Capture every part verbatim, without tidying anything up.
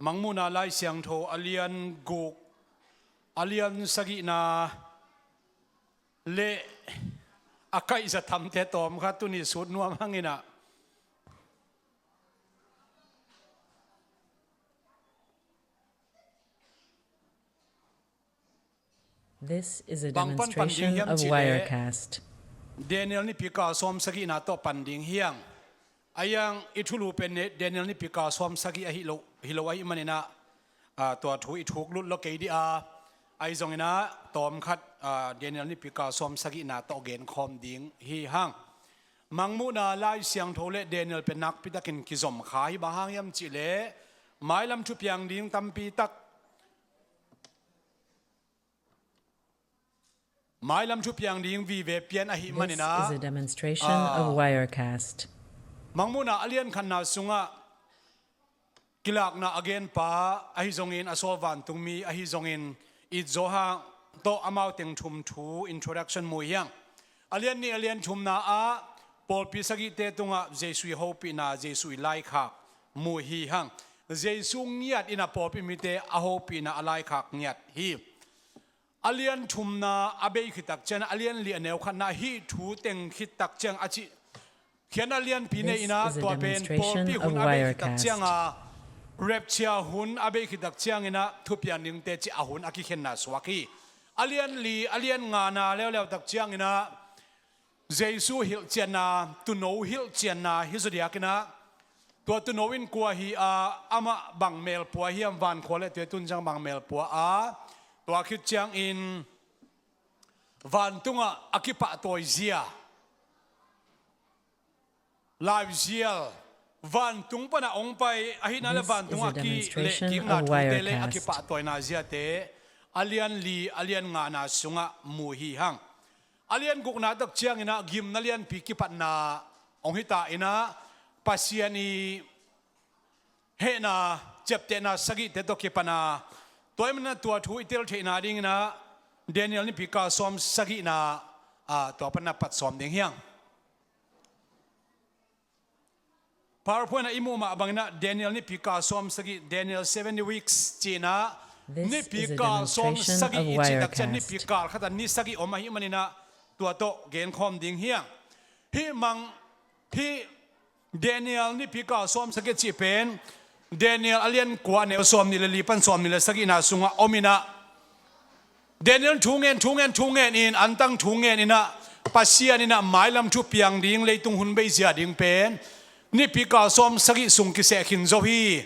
Mangmuhna Lai Siangtho a lian guk, a lian sagihna le a kaihza thamte tawm khat tuni sut nuam hang in ah. This is a demonstration of Wirecast. Daniel nipi kal sawm sagihna tawh pan ding hi hang. Ahi hang i thulu pen Daniel nipi kal sawm sagih ahi lo, hi lo ahih manin ah, aa, tua thu i thuk lut lo kei dih a, ahi zongin ah tawm khat, aa, Daniel nipi kal sawm sagihna tawh genkhawm ding hi hang. Mangmuhna Lai Siangtho le Daniel pen nakpi takin kizom kha hi. Bang hang hiam cih leh mailam thupiang ding tampi tak, mailam thupiang ding vive pian ahih manin ah, Mangmuhna a lian khatna sungah kilakna a genpa ahi zongin a sawl vantungmi ahi zongin it zo hang tawh amau teng thum thu introduction mu hi hang. A lian nih a lian thumna ah pawlpi sagihte tungah Jesu i hopihna, Jesu i laikhak mu hi hang. Jesu ngiat in ah pawlpi mite a hopihna, a laikhak ngiat hi. A lian thumna a bei khit tak ciang, a lian li a neu khatna hih thu teng khit tak ciang a cih khiatna lianpi nei in ah, tua pen pawlpi hun a bei khit tak ciang a, rapture hun a bei khit tak ciangin ah thupiang dingte cih a hun a kikhenna suak hi. A lian li, a lian ngana leuleu tak ciangin ah Jesu hilhcianna, tuuno hilhcianna hi zaw diakin ah, tua tuuno in kua hi a, amah bang mel pua hiam, vankhua le tuitun ciang bang mel pua a, tua khit ciangin vantungah a kipahtawi zia, live zial, vantung panah hong pai ahihna le vantung a kilehkikna thute le a kipahtawina ziate a lian li, a lian ngana sungah mu hi hang. A lian gukna tak ciangin ah gimna lianpi kipatna hong hi ta in ah, Pasian i hehna, ciaptehna sagihte tawh kipan a, tua ahih manin ah tua thu i tel theihna dingin ah Daniel nipi kal sawm sagihna, aa, tua pan ah pat sawm ding hi hang. PowerPoint ah i muh mah bangin ah Daniel nipi kal sawm sagih, Daniel seventy weeks ci-in ah, nipi kal sawm sagih i cih tak ciang nipi kal khat ah ni sagih om ahih manin ah tua tawh genkhawm ding hi hang. Hih mang, hih Daniel nipi kal sawm sagih cih pen Daniel a lian kua a neu sawm nih le li pan sawm nih le sagihna sungah om in ah, Daniel thu ngen, thu ngen, thu ngen in, antang thu ngen in ah, Pasian in ah mailam thupiang ding, leitung hun beizia ding pen nipi kal sawm sagih sung kiseh khin zo hi.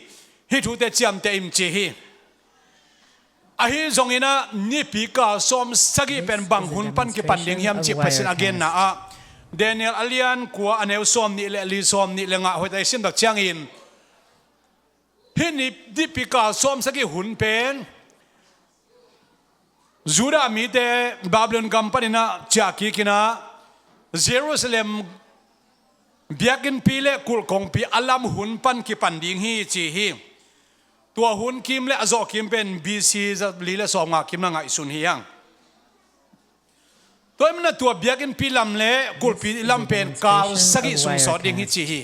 Hih thute ciamteh in ci hi. Ahi zongin ah nipi kal sawm sagih pen bang hun pan kipan ding hiam cih Pasian a genna ah, Daniel a lian kua a neu sawm nih le li, sawm nih le nga hoih tak i sim tak ciangin, hih ni, nipi kal sawm sagih hun pen Judah mite Babylon gam panin ah ciah kik in ah, Jerusalem biakinnpi le kulh kongpi a lam hun pan kipan ding hi ci hi. Tua hun kim le a zawh kim pen B C za li le sawmnga kim na ngaihsun hi hang. Tua ahih manin ah tua biakinnpi lam le kulhpi lam pen kal sagih sung sawt ding hi ci hi.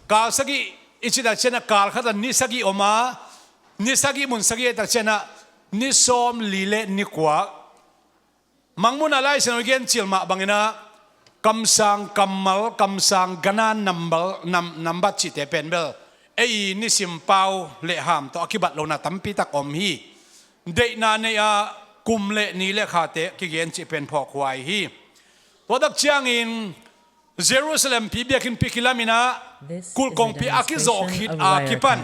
Kal sagih i cih tak ciang ah kal khat ah ni sagih om a, ni sagih mun sagih tak ciang ah ni sawm li le ni kua. Mangmuhna Lai Siangtho i gen cil mah bangin ah, kamsang kammal, kamsang gana nambal, nam, nambat cihte pen bel ei nisim pau le ham tawh a kibat lohna tampi tak om hi. Deihna nei a, kum le ni le khate kigen cih pen phawkhuai hi. Tua tak ciangin Jerusalem pi biakinnpi kilam in ah, kulh kongpi a kizawh khit a kipan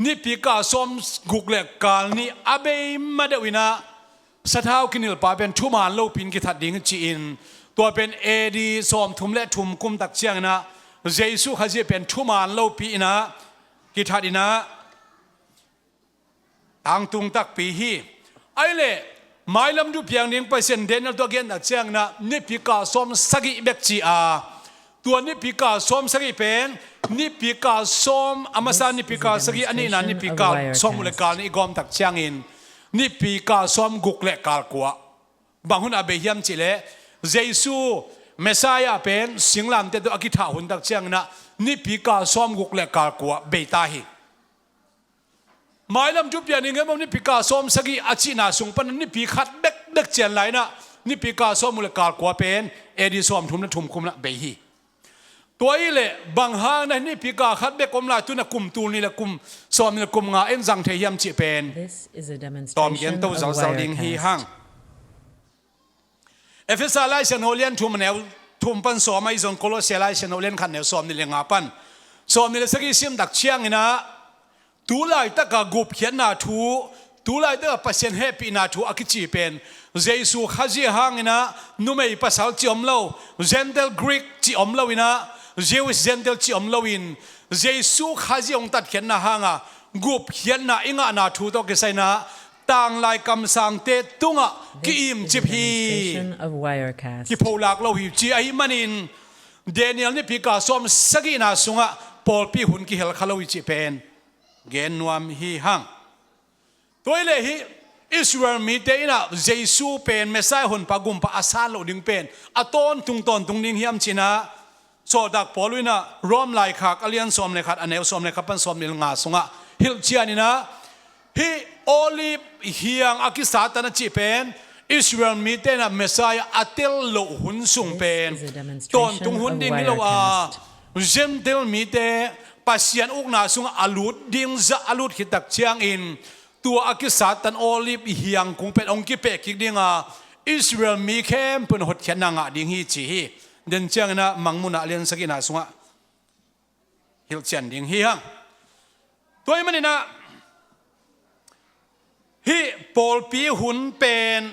nipi kal sawm guk le kal nih a bei ma deuh in ah, sathau kinilpa pen thuman lopi in kithat ding ci-in, tua pen A D sawmthum le thum kum tak ciangin ah, Jesu Khazih pen thuman lopi in ah kithat in ah, tangtung takpi hi. Ahih leh mailam thupiang ding Pasian Daniel tawh a gen tak ciangin ah nipi kal sawm sagih bek ci a, tua nipi kal sawm sagih pen nipi kal sawm, a masa nipi kal sagih, a nihna nipi kal sawm guk le kal nih i gawm tak ciangin nipi kal sawm guk le kal kua. Bang hun a bei hiam cih leh Jesu Messiah pen singlamteh tawh a kithah hun tak ciangin ah nipi kal sawm guk le kal kua bei ta hi. Mailam thupiak ni ngei maw, nipi kal sawm sagih a cihna sung pan nipi khat bekbek cian lai inah nipi kal sawm guk le kal kua pen A D sawm thum le thum kum inah bei hi. Tua hi leh bang hang na nipi kal khat bek om lai tu inah kum tul nih le kum sawm nih le kum nga in zang thei hiam cih pen tawm gen to zalzal ding hi hang. Efesa Lai Siangtho lian thum a neu thum pan sawm ahi zong Kolose Lai Siangtho lian khat neu sawm nih le nga pan sawm nih le sagih sim tak ciang inah tu laitaka gupkhiatna thu, tu laitaka Pasian hehpihna thu a kici pen Jesu Khazih hang inah numei pasal cih om lo, Gentile Greek cih om lo inah, Jewish Gentile cih om lo in Jesu Khazih hong tatkhiatna hanga gupkhiatna i ngahna thu tawh kisai inah tanglai kamsangte tungah ki-imcip hi. Kipholak lo hi ci ahih manin Daniel nipi kal sawm sagihna sungah pawlpi hun kihel kha lo hi cih pen gen nuam hi hang. Tua hi leh hih Israel mite inah Jesu pen Messiah honpa gumpa a san loh ding pen a tawntung tawntung ding hiam ci inah Sawltak Paul inah Rom laikhak a lian sawm le khat a neu sawm le khat pan sawm nih le nga sungah hilhcian inah hih Olive hiang a kisat tan a cih pen Israel mite inah Messiah a tel loh hun sung pen tawntung hun ding hi lo a, Gentile mite Pasian ukna sungah a lut ding zah a lut khit tak ciangin tua a kisat tan Olive hiang kung pen hong kipeh kik ding a, Israel mi khempeuh in hotkhiatna ngah ding hi ci hi. Den ciang inah Mangmuhna a lian sagihna sungah hilhcian ding hi hang. Tua ahih man inah hih pawlpi hun pen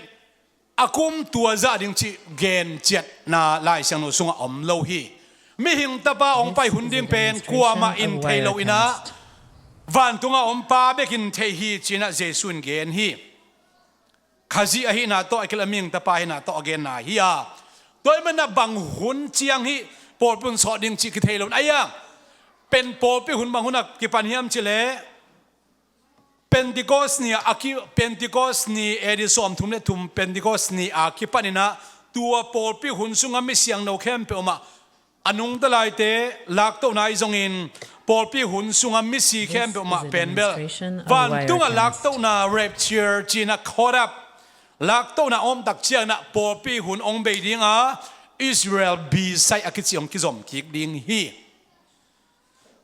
a kum tua zah ding cih gen ciatna Lai Siangtho sungah om lo hi. Mihing Tapa hong pai hun ding pen kuamah in thei lo inah vantungah om Pa bek in thei hi ci inah Jesu in gen hi. Khazih ahihna tawh a kila mihing Tapa ahihna tawh a genna hi a, tua ahih man inah bang hun ciang hih pawlpi hun sawt ding cih kithei lo in a, pen pawlpi hun bang hun a kipan hiam cih leh Pentecost ni a ki, Pentecost ni A D sawm thum le thum Pentecost ni a kipan inah tua pawlpi hun sungah mi siangtho khempeuh mah a nungta laite laktohna ahi zongin pawlpi hun sungah misi khempeuh mah pen bel vantungah laktohna rapture ci inah caught up laktohna om tak ciang inah pawlpi hun hong bei ding a, Israel bisaih a kici hong kizom kik ding hi.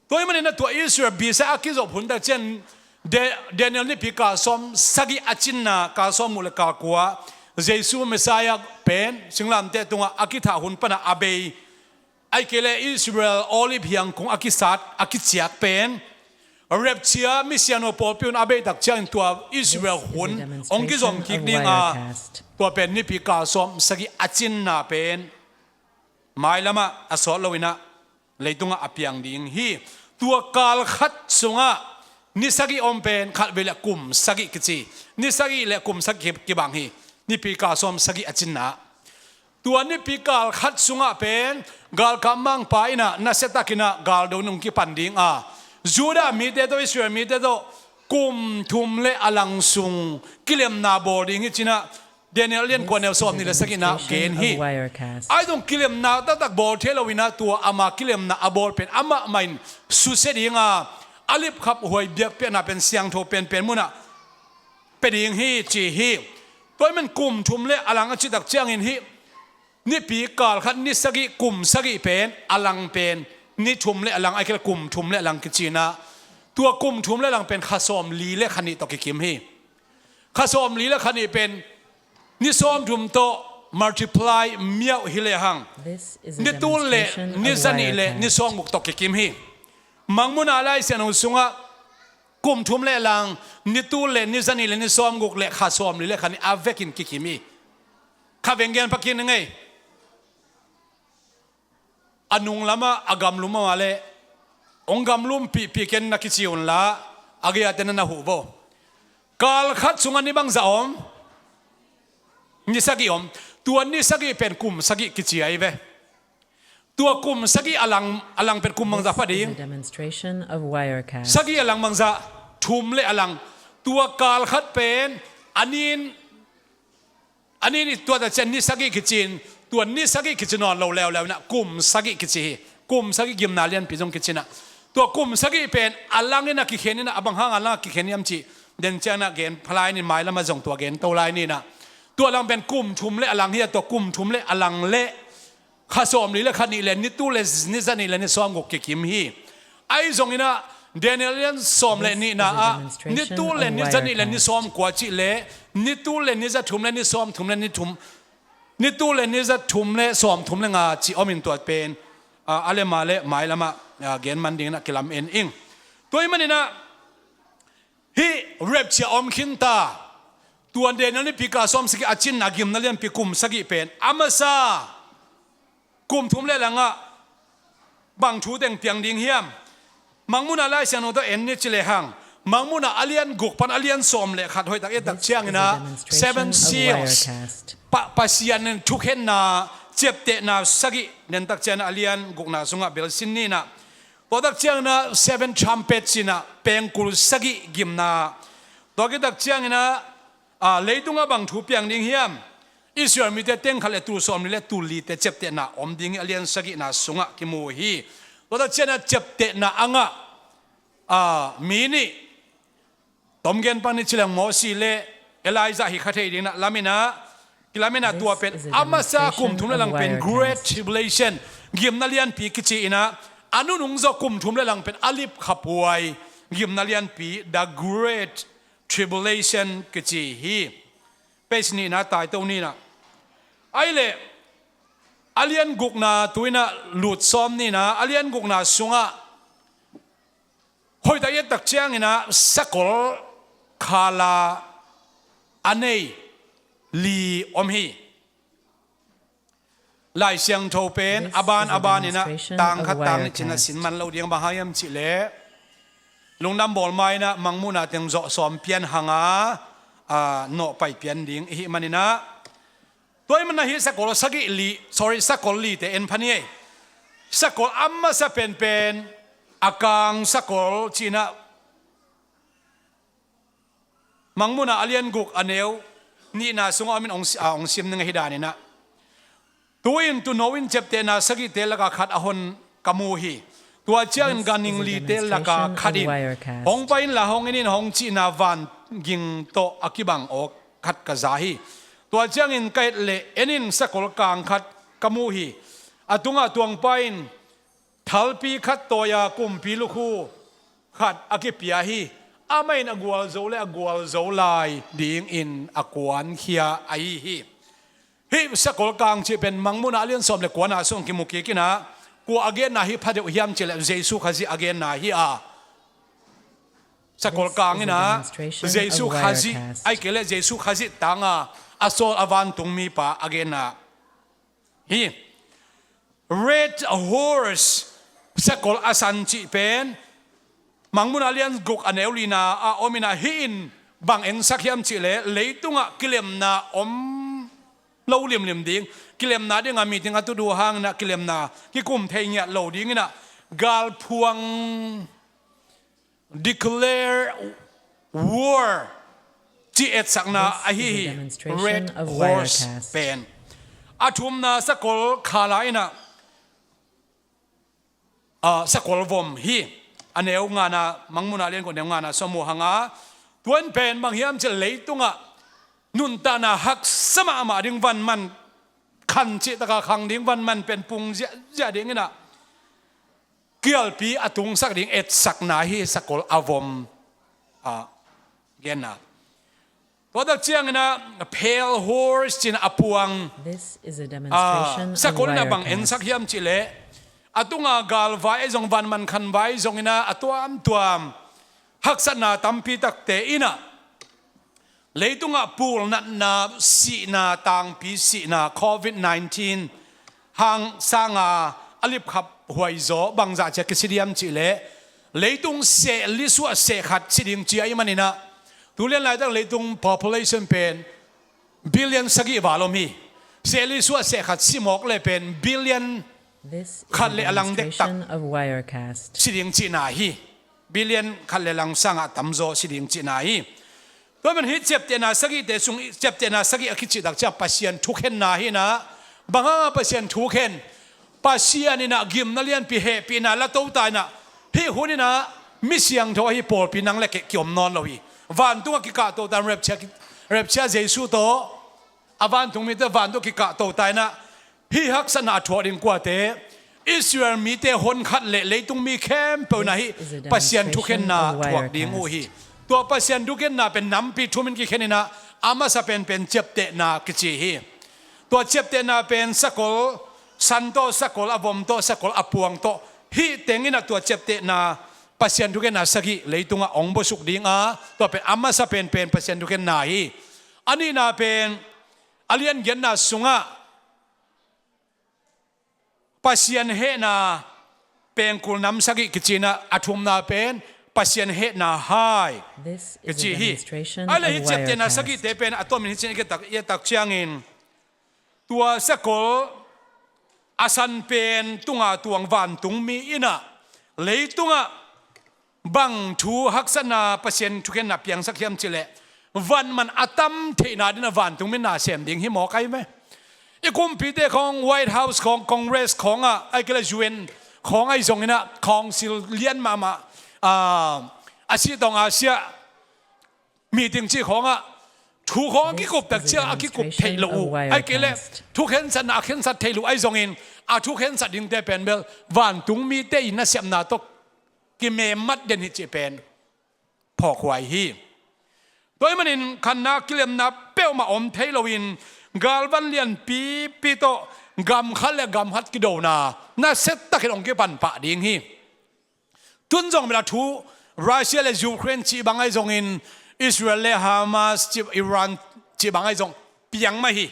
Tua ahih man inah tua Israel bisaih a kizop hun tak ciang Da-, Daniel nipi kal sawm sagih a cinna kal sawm guk le kal kua Jesu Messiah pen singlamteh tungah a kithah hun panah a bei, ahih kei leh Israel Olive hiang kung a kisat a kiciak pen rapture mi siangtho pawlpi hun a bei tak ciangin tua Israel hun hong kizom kik ding a, tua pen nipi kal sawm sagih a cinna pen mailamah a sawt lo inah leitungah a piang ding hi. Tua kal khat sungah ni sagih om pen khat vei le kum sagih kici, ni sagih le kum sagih kibang hi. Nipi kal sawm sagih a cinna, tua nipi kal khat sungah pen galkap mangpa inah nasiatakin ah galdo nung kipan ding a, Judah mite tawh Israel mite tawh kum thum le a lang sung kilemna bawl ding hi ci inah Daniel lian kua neu sawm nih le sagihna gen hi. Ahi zong kilemna taktak bawl thei lo inah tua ama kilemna a bawl pen amah mah in susia ding a, a lipkhaphuai biakpiakna pen siangtho penpen munah pia ding hi ci hi. Tua ahih man kum thum le a lang a cih tak ciangin hih nipi kal khat ni sagih kum sagih pen a lang pen ni thum le a lang ahih kei leh kum thum le a lang kici inah tua kum thum le a lang pen kha sawm li le kha nih tawh kikim hi. Kha sawm li le kha nih pen ni sawm thum tawh multiply miauh hi lehang ni tul le ni zanih le ni sawm guk tawh kikim hi. Mangmuhna Lai Siangtho sungah kum thum le a lang ni tul le ni zanih le ni sawm guk le kha sawm li le kha nih a vekin kikim hi. Kha veng gen pha kik ni ngei. A nung lamah a gamlum a mah leh hong gamlum pihpih ken na kici un la, a gei-a te na na huh vo. Kal khat sungah ni bangzah om? Ni sagih om. Tua ni sagih pen kum sagih kici ahi ve. Tua kum sagih a lang, a lang pen kum bangzah pha ding? Sagih a lang bangzah? Thum le a lang. Tua kal khat pen a nin A nin i tuat a cian ni sagih kici in, tua ni sagih kici nawn lo leuleu inah kum sagih kici hi. Kum sagih gimna lianpi zong kici inah. Tua kum sagih pen a lang in a kikhen in a, a bang hang a lang a kikhen hiam cih den ciang in a gen pha lai ni, mailam ah zong tua gen to lai ni in a. Tua lang pen kum thum le a lang hi a, tua kum thum le a lang le kha sawmli le kha nih le ni tul le ni za nih le ni sawmguk kikim hi. Ahi zongin a Daniel lian sawm le nihna ah ni tul le ni za nih le ni sawmkua cih le ni tul le ni za thum le ni sawmthum le ni thum, ni tul le ni za thum le sawmthum le nga cih om in tua pen a, a le ma le mailam ah a, gen man dingin a kilam en ing. Tua ahih manin a hih rapture a om khin ta. Tua Daniel nipi kal sawm sagih a cinna gimna lianpi kum sagih pen a masa kum thum le lang ah bang thu teng piang ding hiam? Mangmuhna Lai Siangtho tawh en ni ci lehang, Mangmuhna a lian guk pan a lian sawm le khat hoih tak i et tak ciangin a seven seals, Pa, Pasian in thukhenna ciaptehna sagih den tak ciangin a lian gukna sungah belsin ni in a, tua tak ciangin a seven trumpets in a pengkul sagih gimna, tua ki tak ciangin a, a, leitungah bang thu piang ding hiam? Israel mite teng khat le tul sawmli le tul lite ciaptehna om ding hi a, lian sagihna sungah kimu hi. Tua tak ciangin a ciaptehna a ngah, a, mi nih, tom gen pan ni ci leng Mosi le Elijah hi kha thei ding in a lam in a, kilam in a tua pen a masa kum thum le lang pen Great Tribulation, gimna lianpi kici in a, a nunung zaw kum thum le lang pen a lip khapuai gimna lianpi, the Great Tribulation kici hi. Page nihna tai to ni in a. Ahih leh a lian gukna tu in a lut sawm ni in a, a lian gukna sungah hoih tak i et tak ciangin a sakol khala a nei li om hi. Lai Siangtho pen a ban a ban in a tang khat tang nih ci in a sin man lo ding, bang hang hiam cih leh lungdam bawl ma in a Mangmuhna teng zawh sawm pian hang a, a, nawh pai pian ding i hih manin a, tua ahih manin a hih sakol sagih li, sorry, sakol lite en pha ni ei. Sakol a masa penpen a kang sakol ci in a Mangmuhna a lian guk a neu nihna sungah om in hong si-, a, hong sim ning ahi dan in a. Tu-in tuuno in ciaptehna sagihte laka khat a hon ka mu hi. Tua ciangin ganhing lite laka khat in hong pai inla hong en in hong cihna vanging tawh a kibang aw khat ka za hi. Tua ciangin ka et leh en in sakol kang khat ka mu hi. A tungah tuangpa in thalpi khat tawi-a kumpi lukhu khat a kipia hi. Amah in a gualzo le a gualzo lai dingin a kuankhia ahi hi. Hih sakol kang cih pen Mangmuhna a lian sawm le kuana sung kimu kik in a, kua a genna hi pha deuh hiam cih leh Jesu Khazih a genna hi a. Sakol kang in a Jesu Khazih, ahih kei leh Jesu Khazih tanga a sawl a vantungmipa a genna hi. Red Horse, sakol a san cih pen Mangmuhna a lian guk a neu lina ah om in a, hih in bang ensak hiam cih leh leitungah kilemna om lo limlim ding, kilemna dingah meeting a tut uh hangin a kilemna kikum thei ngiat lo dingin a galphuang, declare war, ci etsakna ahi hi. Red Horse pen a thumna sakol khala in a, a, sakol vom hi. A neu ngana, Mangmuhna a lian guk neu ngana sung mu hang a, tua in pen bang hiam cih leh leitungah nuntakna haksa mahmah ding, vanman khan cih taka khang ding, vanman pen pung ziahziah dingin a kialpi a tungsak ding etsakna hi, sakol a vom, a, genna. Tua tak ciangin a pale horse ci in a puang, a, sakol in a bang ensak hiam cih leh a tunga galvai ahi zong, vanman khanvai ahi zongin a, a tuamtuam haksatna tampi takte in a leitungah pulnatna, sihna, tangpi sihna, covid nineteen hang sanga a lipkhap huaizaw bangzah cia kisi diam cih leh leitung seh li suah seh khat si ding ci ahih manin a, tu lian laitak leitung population pen billion sagih val om hi. Seh li suah seh khat si mawk leh pen billion khat le a lang dektak si ding cihna hi. Billion khat le lang sangah tamzaw si ding cihna hi. Tua man hih ciaptehna sagihte sung, ciaptehna sagih a kicihtak ciah Pasian thukhenna hi in a, bang hanga Pasian thukhen? Pasian in a gimna lianpi hehpihna la to ta in a, Hih hun inah mi siangtho ahi pawlpi nang le kei kiom nawn lo hi. Vantungah kikahto ta in, rapture, rapture Jesu tawh a vantung mite vantung kikahto ta inah hih haksatna a thuak ding kuate, Israel mite honkhat le leitung mi khempeuh inah hih Pasian thukhenna thuak ding uh hi. Tua Pasian thukhenna pen nampi thum in kikhen inah a masa penpen ciaptehna kici hi. Tua ciaptehna pen sakol san tawh, sakol a vom tawh, sakol a puang tawh, hih teng inah tua ciaptehna Pasian thukhenna sagih leitungah hong buasuk ding a, tua pen a masa penpen Pasian thukhenna hi. A nihna pen a lian giatna sungah Pasian hehna pengkul nam sagih kici inah a thumna pen Pasian hehna hai kici hi. A le hih ciaptehna sagihte pen a tomin hih cin i et tak ciangin tua sakol a san pen tunga tuang vantungmi inah leitungah bang thu haksatna Pasian thukhenna piangsak hiam cihleh, vanman a tam theihna dingin a vantungmi na sem ding hi mawk ahi ve. I kumpite khawng, White House khawng, Congress khawngah, ahih kei leh U N khawng ahi zong inah, council lian mahmah, a, a sih tawng a siah meeting cih khawngah thu khawng a kikup tak ciang a kikup theih loh uh, ahih kei leh thukhensatna a khensat theih loh ahi zongin, a thukhensat dingte pen bel vantungmite i nasepna tawh kimemmat den hi cih pen phawkhuai hi. Tua ahih manin khanna kilemna peuhmah om thei loin galvan lianpipi tawh gam khat le gam khat kidona nasia takin hong kipan pah ding hi. Tun zong bel a thu Russia le Ukraine cih bang ahi zongin Israel le Hamas cih, Iran cih bang ahi zong piang mah hi.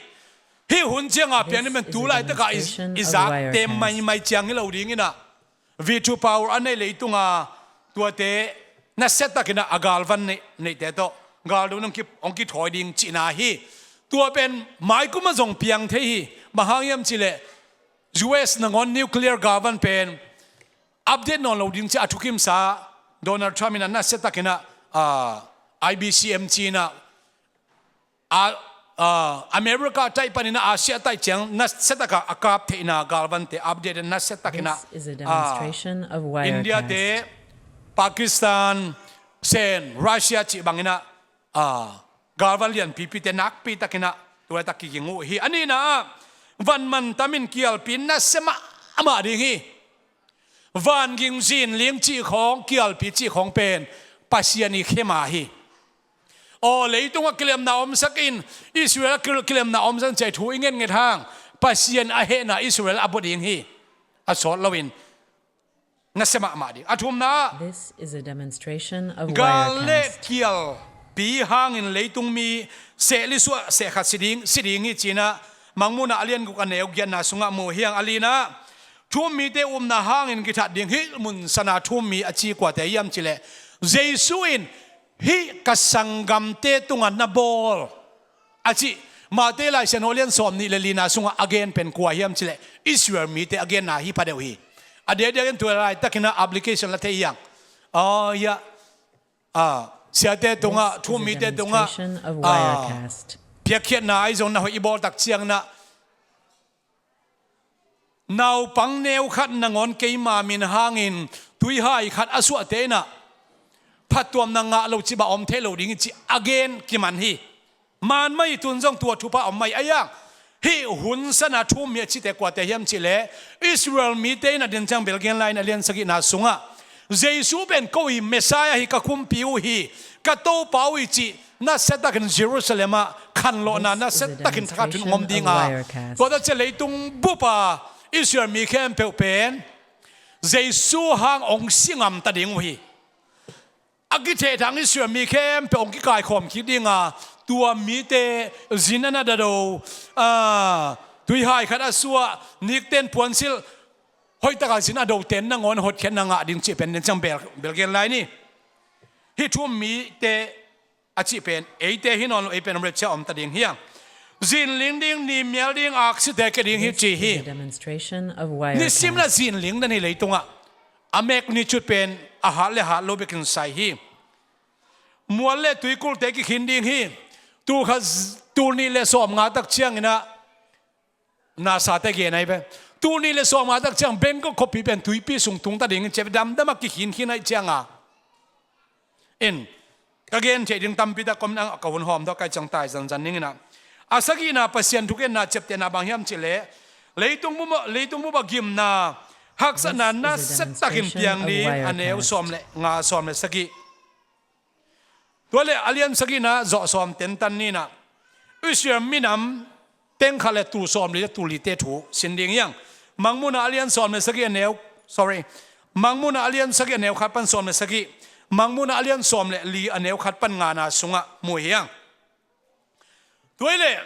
Hih hun cianga piang ding pen tu laitakah i, i zakte maimai ciang hi lo ding inah V two power a nei leitunga tuate nasia takinah a galvan neih, neihte tawh galdo hong ki, hong kithawi ding cihna hi. Tua pen maikumah zong piang thei hi. Bang hang hiam cihleh U S nangawn nuclear galvan pen update nawn lo ding ci a thukimsa Donald Trump in a nasia takinah, ah, I B C M ci inah, ah, ah, America taih paninah Asia taih ciang nasia takah a kap theihna galvante update in nasia takinah, ah, India te, Pakistan, Sen, Russia cih banginah, ah, galvan lianpipite nakpi takinah tu laitak kiging uh hi. A nihna ah vanman tamin kialpi nasia mahmah ding hi. Vanging zinling cih khawng, kialpi cih khawng pen Pasian i khema hi. Aw, leitungah kilemna omsak in, Israel ah kil-, kilemna omsak in cih thu i ngetnget hang, Pasian a hehna Israel a bua ding hi. A sawt loin nasia mahmah ding. A thumna ah, gal le kialpi hangin leitung mi sehlisuah sehkhat si ding, si ding hi cinah Mangmuhna a lian guk a neu giatna sungah mu hiang. A lina ah, thu-um mite upna hangin kithat ding hilhmun sana thu-um mi a ci kuate hiam cihleh, Jesu in hih ka sanggamte tungah na bawl a cih Matthai Laisiangtho a lian sawmnih le lina sungah a gen pen kua hiam cihleh, Israel mite a genna hi phadeuh hi. A diakdiakin tu laitakinah application la thei hiang. Aw, hiah, ah, siate tungah, thu-um mite tungah, ah, piakkhiatna ahi zong na hoih i bawl tak cianginah naupang neu khat nangawn keima min hangin tuihai khat a suahte inah phattuamna ngah lo cibah om thei lo ding hi cih a gen kiman hi. Man mah hi, tun zong tua thupha om mah hi. A hiang hih hun sana thu-um mi a cite kuate hiam cihleh, Israel mite inah ding ciang bel gen lai inah lian sagihna sungah Jesu pen ko hi, Messiah hi, ka khumpi uh hi, ka Topa uh hi cih nasia takin Jerusalem ah khanlawhna nasia takin thakhat hun om dinga, tua tak ciah leitung bupa Israel mi khempeuh pen Jesu hang hong si ngamta ding uh hi. A kithehthang Israel mi khempeuh hong kikaikhawm kik dinga, tua mite zin a na dado, ah, tuihai khat a suah, nikten puansilh, hoihtakah zin a doten nangawn hotkhiatna ngah ding cih pen ding ciang bel, bel gen lai ni. Hih thu-um mite a cih pen eite hi nawn lo, ei pen rapture omta ding hiang. Zinling ding, ni mial ding, aksite kia ding hi ci hi. Nisim la zinling dan hi leitungah. A magnitude pen a hat le hat lo bekin sai hi. Mual le tuikulte kikhin ding hi. Tulkhat, tulnih le sawmnga tak cianginah NASA te gen ahi ve. Tul nih le sawmnga tak ciang Bangkok khuapi pen tuipi sung tungta ding in ci a, damdam a kikhinkhin ahih cianga. In, ka gen theih ding tampi tak om in, ka hun hawm dawh ka hih ciang tai zanzan ning in ah. A sagihna Pasian thugenna ciaptehna bang hiam cih leh, leitung bup, leitung bup ah gimna, haksatna nasia takin piang ding, a neu sawm le nga, sawm le sagih. Tua leh a lian sagihna zawh sawm tentan ni in ah, Israel minam teng khat le tul sawmli le tul lite thu sin ding hi hang. Mangmuhna a lian sawm le sagih a neu, sorry, Mangmuhna a lian sagih a neu khat pan sawm le sagih, Mangmuhna a lian sawm le li a neu khat pan ngana sungah mu hi hang. Tua hi leh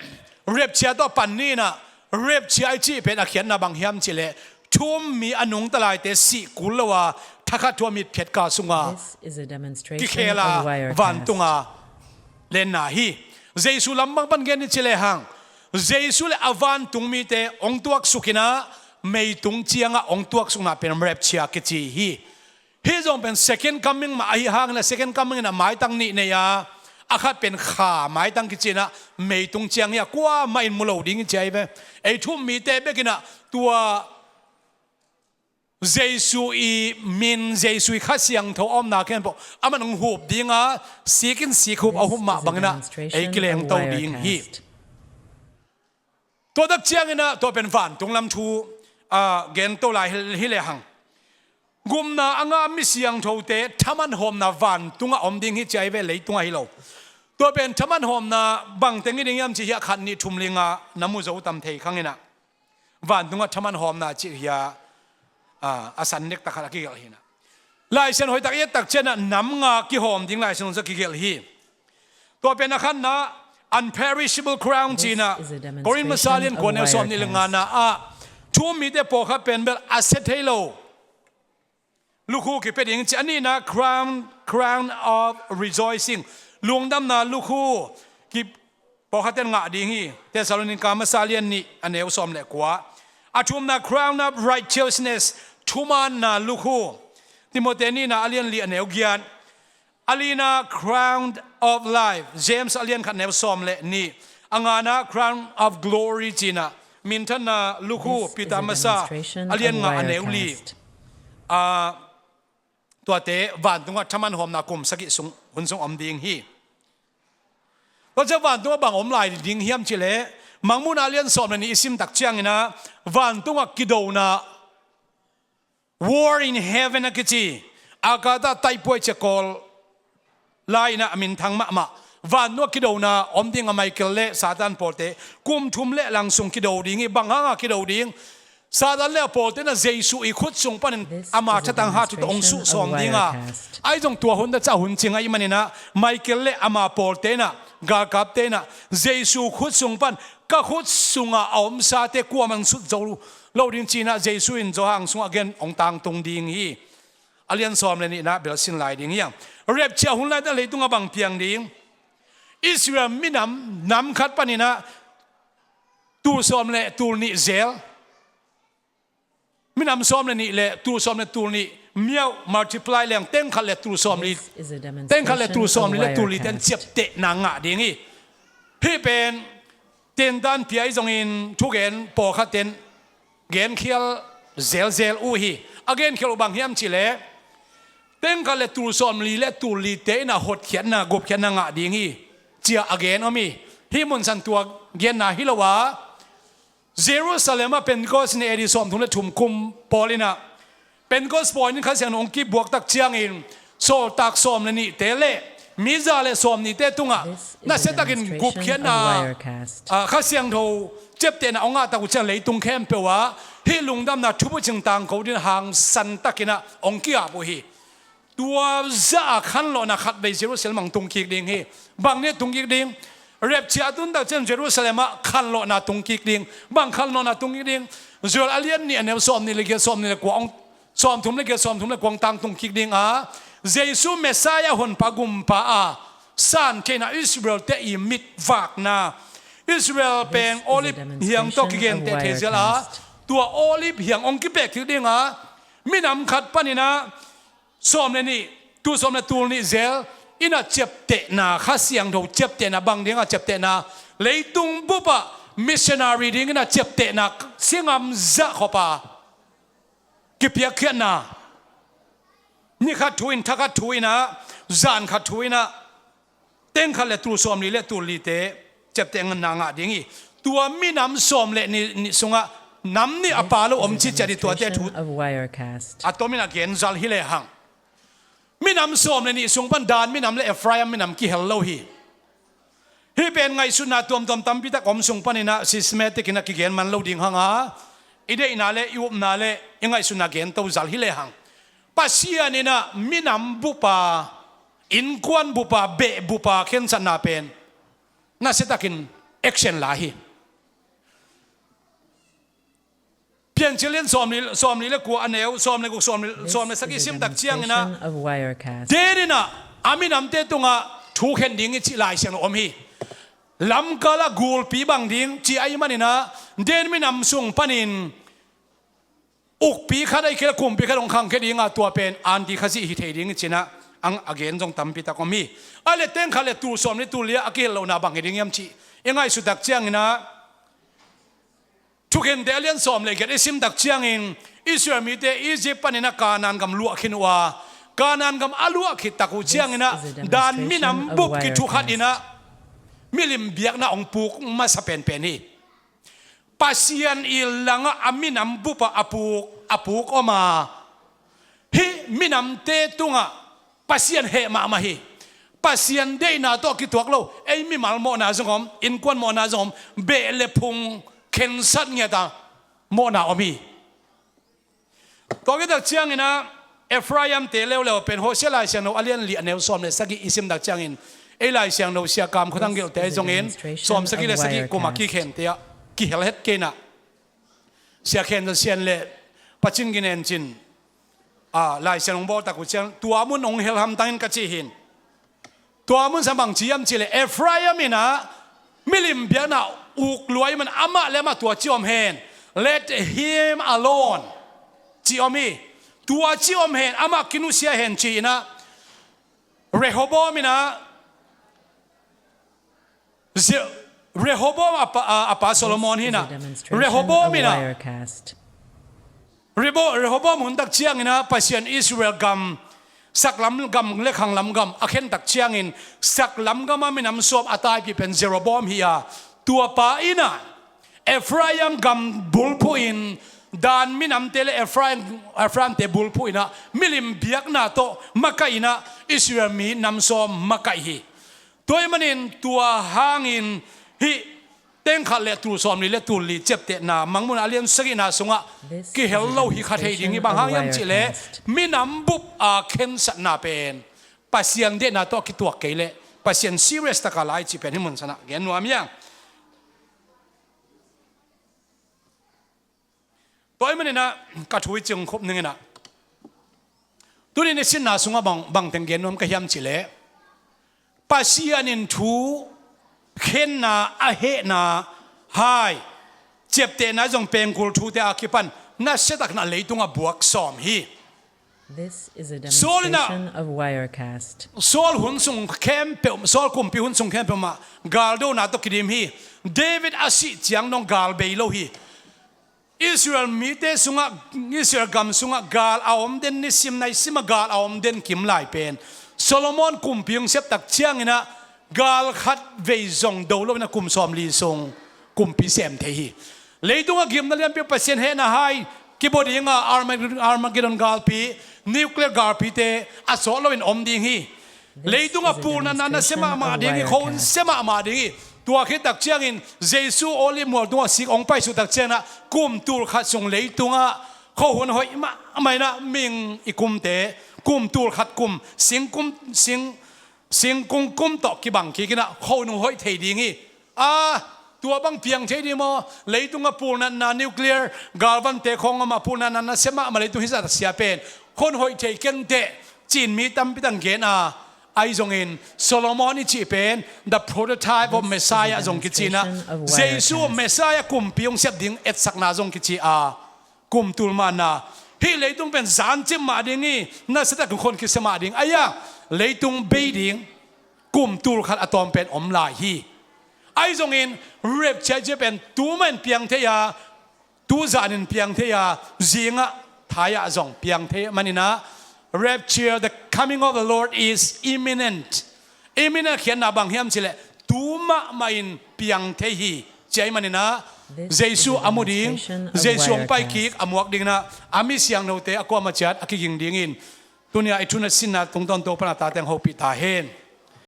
rapture tawh pan ni in ah, rapture i cih pen a khiatna bang hiam cih leh, thu-um mi a nungta laite sih kul lo a, thakhat thu-a mitphiat kal sunga kikhel a vantunga lenna hi. Jesu lam bang pan gen ni ci lehang, Jesu le a vantung mite hong tuaksuk in ah, meitung ciangah hong tuaksukna pen rapture kici hi. Hih zong pen second coming mah ahih hangin ah, second coming in ah maitang nih nei a, a khat pen kha maitang kici in ah, meitung ciang hi a, kuamah in mu lo ding hi ci ahi ve. Ei thu-um mite bek in ah tua Jesu i min, Jesu i Kha Siangtho a omna khempeuh aman hong hup ding a, sik in sik hup a hup mah bang in ah ei kilengto ding hi. Tua tak ciangin ah, tua pen vantung lam thu, ah, gento lai hi, hi lehang, gupna a ngah mi siangthote thaman hawmna vantungah om ding hi ci ahi ve, leitungah hi lo. Tua pen thaman hawmna bang teng hi ding hiam cih hiah khat nih thum li nga na mu zo tam thei khang in ah. Vantungah thaman hawmna cih hiah, ah, a san nek tak khat a kigelh hi in ah. Laisian hoihtak i et tak ciangin ah nam nga kihawm ding Laisian hoihtak kigelh hi. Tua pen a khatna, unperishable crown ci in ah, Korin masa lian kua neu sawm nih le ngana ah, thu-um mite pawlkhat pen bel a sia thei lo lukhu kipia ding ci. A nihna crown, crown of rejoicing, lungdamna lukhu ki, pawlkhat ten ngah ding hi. Thessalonika masa lian nih a neu sawm le kua. A thumna crown of righteousness, thumaanna lukhu, Timoti nihna a lian li a neu giat. A lina crown of life, James a lian khat neu sawm le nih. A ngana crown of glory ci in ah, minthanna lukhu, Peter masa a lian nga a neu li. Ah, tuate vantungah thaman hawmna kum sagih sung, hun sung om ding hi. Tua ciang vantungah bang om lai ding hiam cih leh, Mangmuhna a lian sawm le nih i sim tak ciangin ah, vantungah kidona, war in heaven a kici, a kata taipuai ciakawl lai in ah a minthang mahmah. Vantungah kidona om ding a, Michael le Satan pawlte kum thum le lang sung kido ding hi. Bang hanga kido ding? Satan le a pawlte in ah Jesu i khut sung panin ama thatang hat thu tawh hong suh sawm ding a. Ahi zong tua hun ta ciah hun cing ahih manin ah, Michael le ama pawlte in ah, galkapte in ah, Jesu khut sung pan, ka khut sungah a omsate kuaman sut zo lo ding ci in ah, Jesu in Johan sungah gen hong tangtung ding hi. A lian sawm le nihna bel sin lai ding hi hang. Rapture hun lai ta leitungah bang piang ding? Israel minam, nam khat panin ah tul sawm le tul nih zel, minam sawm le nih le tul sawm le tul nih miauh multiply leng teng khat le tul sawm li, teng khat le tul sawm li le tul li ten ciaptehna ngah ding hi. Hih pen tentan pia i zongin thugen pawlkhat ten genkhial zelzel uh hi. A genkhial uh bang hiam cih leh, teng khat le tul sawm li le tul lite in ah hotkhiatna, gupkhiatna ngah ding hi, ci a gen om hi. Hih munsan tua genna hi lo a, Jerusalem ah Pentecost ni A D sawmthum le thum kum pawl in ah, Pentecost pawl in Kha Siangtho hong kibuak tak ciangin, sawltak sawm le nihte le mi za le sawm nihte tungah nasia takin gupkhiatna, ah, Kha Siangtho ciaptehna hong ngah tak uh ciang leitung khempeuh ah hih lungdamna thubucing tangko ding hangsan takin ah hong ki-ap uh hi. Tua zah a khanlawhna khat vei Jerusalem ah hong tung kik ding hi. Bang ni a tung kik ding? Rapture a tun tak ciang Jerusalem ah khanlawhna tung kik ding. Bang khanlawhna tung kik ding? Joel a lian nih a neu sawm nih le giat, sawm nih le kua hong, sawmthum le giat, sawmthum le kua hong tangtung kik ding a, Jesu Messiah honpa gumpa a san theihna Israel-te i mit vakna, Israel peng Olive hiang tawh kigenteh thei zel a, tua Olive hiang hong kipek kik ding a, minam khat panin ah sawm le nih, tul sawm le tul nih zel in ah ciaptehna, Kha Siangtho ciaptehna, bang ding a ciaptehna? Leitung bup ah missionary dingin a ciaptehna singam zah khop a kipiakkhiatna, ni khat thu in, tha khat thu in ah, zan khat thu in ah, teng khat le tul sawmli le tul lite ciaptehna ngah ding hi. Tua minam sawm le nih, nih sungah nam nih a pha lo om ci ciat hi. Tuate thu a tomin a gen zal hi lehang, minam sawm le nih sung pan Dan minam le Ephraim minam kihel lo hi. Hih pen ngaihsutna tuamtuam tampi tak om sung panin ah systematic in a kigen man lo ding hang a, i deihna le i upna le i ngaihsutna gen to zal hi lehang, Pasian in ah minam bup a, innkuan bup a, beh bup a khensatna pen nasiatakin action la hi. Piancil lian sawmli, sawmli le kua a neu, sawm le guk, sawm le, sawm le sagih i sim tak ciangin ah, David in ah a minamte tungah thu khen ding i cih Lai Siangtho om hi. Lamkal ah gulpi bang ding ci ahih manin ah, David minam sung panin ukpi khat ahih kei leh kumpi khat hong khangkhia ding a, tua pen anti Khazih hi thei ding i cih in ah, a gen zong tampi tak om hi. A le teng khat le tul sawmli tul li a kihel lohna bang hi ding hiam cih i ngaihsut tak ciangin ah, Thukhente a lian sawm le giat i sim tak ciangin, Israel mite Egypt panin ah Kanaan gam luah khin uh a, Kanaan gam a luah khit tak uh ciangin ah, Dan minam bup kithukhat in ah milim biakna hong puk masa penpen hi. Pasian i langah a minam bup a, a puk, a puk om a, hih minamte tungah Pasian heh mahmah hi. Pasian deihna tawh kituak lo, ei mimal mawhna zong om, innkuan mawhna zong om, beh le phung khensat ngiat a mawhna om hi. Tua khit tak ciangin ah, Ephraim-te leuleu pen Hosea Lai Siangtho a lian li a neu sawm le sagih i sim tak ciangin, ei Lai Siangtho Sia Kam Khua Thang Gelhte zongin sawm sagih le sagih kum a kikhente ah kihel het kei in ah, Sia Khen Za Sian le Pa Cin Gin En Cin, a, Lai Siangtho hong bawl tak uh ciang, tua mun hong hel hamtang in ka ci hi. Tua mun sung bang ci hiam cih leh, Ephraim in ah milim biakna uk lua ahih man amah le amah tua ci om hen. Let him alone ci om hi. Tua ci om hen, amah kinusia hen ci in ah, Rehoboam in ah, Ze-, Rehoboam a pa, a, a pa Solomon hi in ah, Rehoboam in ah, Rehoboam hun tak ciangin ah Pasian Israel gam, saklam gam le khanglam gam a khen tak ciangin, saklam gam a minam sawm a taipih pen Jeroboam hi a, tua pa in ah Ephraim gam bulphuh in, Dan minamte le Ephraim, Ephraim-te bulphuh in ah milim biakna tawh makaih in ah Israel mi nam sawm makaih hi. Tua ahih manin tua hangin hih teng khat le tul sawmli le tul li ciaptehna Mangmuhna a lian sagihna sungah kihel lo hi kha thei ding hi. Bang hang hiam cih leh, minam bup a khensatna pen Pasian deihna tawh kituak kei leh Pasian serious taka lai cih pen hih mun sungah gen nuam hi hang. Tua ahih manin ah ka thu i cing khop ning in ah, tuni nisinna sungah bang, bang teng gen nuam ka hiam cih leh, Pasian in thu khenna a hehna hai, ciaptehna zong pengkul thute a kipan nasiatakin a leitungah buak sawm hi. Saul in ah, Saul hun sung khempeuh, Saul kumpi hun sung khempeuh mah galdona tawh kidim hi. David a sih ciang dong gal bei lo hi. Israel mite sungah, Israel gam sungah gal a om den, nisim naisim a gal a om den kim lai pen Solomon kumpi hong sep tak ciangin ah gal khat vei zong do lo in ah kum sawmli sung kumpi sem thei hi. Leitungah gimna lianpi, Pasian hehna hai, kibua ding a, Armag-, Armageddon galpi, nuclear galpite a sawt loin om ding hi. Leitungah pulnatna nasia mahmah ding hi, khuahun sia mahmah ding hi. Tua khit tak ciangin Jesu Olive mual tungah sik hong paisuh tak ciangin ah kum tul khat sung leitungah khuahun hoih mahmah in ah mihing i kumte kum tul khat kum, singkum, sing, singkung kum tawh kibang kik in ah khuahun hong hoih thei ding hi. A, tua bang piang thei ding maw? Leitungah pulnatna, nuclear galvante khawng om a, pulnatna nasia mahmah leitung hizah sia pen khuahun hoih thei kenteh, ci-in mi tampi tak in gen a, ahi zongin Solomon i cih pen the prototype of Messiah zong kici in ah, Jesu Messiah kumpi hong sep ding etsakna zong kici a, kum tul manna. Hih leitung pen zancip mah ding hi, nasiatakin khuahun kisia mah ding. Ahi a, leitung bei ding kum tul khat a tawm pen om lai hi. Ahi zongin rapture cih pen tu mah in piang thei a, tu zan in piang thei a, zingah thai ah zong piang thei manin ah, rapture, the coming of the Lord is imminent. Imminent khiatna bang hiam cih leh tu mahmah in piang thei hi ci ahih manin ah, Jesu a mu ding, Jesu hong pai kik a muak dingin ah, a mi siangthote a kuamah ciat a kiging dingin, tuni-a i thu na sinna tungtawn Topa'n a tate hong hopih ta hen.